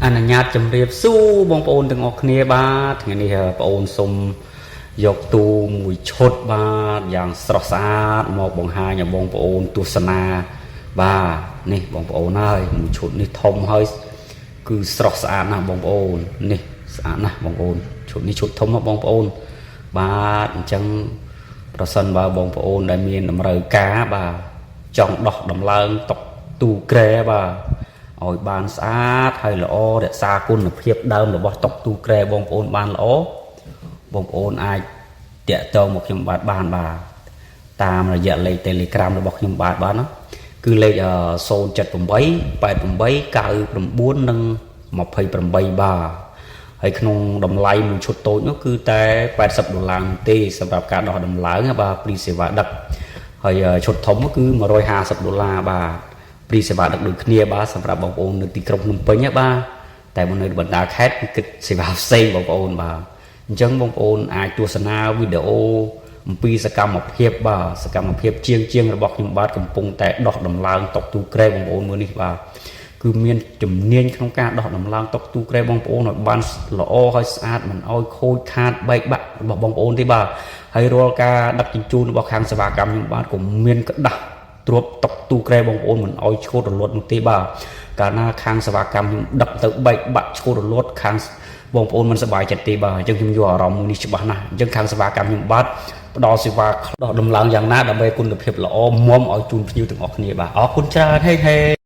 អនុញ្ញាតជម្រាបសួរបងប្អូនទាំងអស់គ្នាបាទថ្ងៃនេះបងប្អូនសូមយកទូមួយឈុតបាទយ៉ាងស្រស់ស្អាតមកបង្ហាញឲ្យបងប្អូនទស្សនាបាទនេះបងប្អូនហើយមួយឈុតនេះធំហើយគឺស្រស់ស្អាតណាស់បងប្អូននេះស្អាតណាស់បងប្អូនឈុតនេះឈុតធំណាស់បងប្អូនបាទអញ្ចឹងប្រសិនបើបងប្អូនដែលមានតម្រូវការបាទចង់ដោះដំឡើងតុទូគ្រែបាទ ឲ្យបានស្អាតហើយល្អរក្សាគុណភាពដើមរបស់តុទូគ្រែបងប្អូនបានល្អបងប្អូនអាចតាក់ទងមកខ្ញុំបាទបានបាទតាមរយៈលេខ Telegram របស់ខ្ញុំបាទបាទណាគឺលេខ078 88 99និង28បាទហើយក្នុងតម្លៃមួយឈុតតូចនោះគឺតែ80ដុល្លារនោះទេសម្រាប់ការដោះដំឡើងបាទព្រីសេវាដឹកហើយឈុតធំគឺ150ដុល្លារបាទ ព្រីសេវាដឹកដូចគ្នាបាទសម្រាប់បងប្អូននៅទីក្រុងភ្នំពេញណាបាទតែមកនៅបណ្ដាខេត្តគឺគិតសេវាផ្សេងបងប្អូនបាទអញ្ចឹងបងប្អូនអាចទស្សនាវីដេអូអំពីសកម្មភាពបាទសកម្មភាពជាងជាងរបស់ខ្ញុំបាទកំពុងតែដោះដំឡើងតុទូគ្រែបងប្អូនមើលនេះបាទគឺមានជំនាញក្នុងការដោះដំឡើងតុទូគ្រែបងប្អូនឲ្យបានល្អហើយស្អាតមិនឲ្យខូចខាតបែកបាក់របស់បងប្អូនទេបាទហើយរាល់ការដឹកជញ្ជូនរបស់ខាងសេវាកម្មខ្ញុំបាទក៏មានក្តាស់ ទ្របតុកទូគ្រែបងប្អូនមិនអោយឆ្កួតរលត់នោះទេបាទកាលណាខាងសេវាកម្មខ្ញុំដឹកទៅបែកបាក់ឆ្កួតរលត់ខាងបងប្អូនមិនសប្បាយចិត្តទេបាទអញ្ចឹងខ្ញុំយកអារម្មណ៍មួយនេះច្បាស់ណាស់អញ្ចឹងខាងសេវាកម្មខ្ញុំបាទផ្ដល់សេវាដោះដំឡើងយ៉ាងណាដើម្បីគុណភាពល្អមុំឲ្យជូនភ្ញៀវទាំងអស់គ្នាបាទអរគុណច្រើនហេហេ។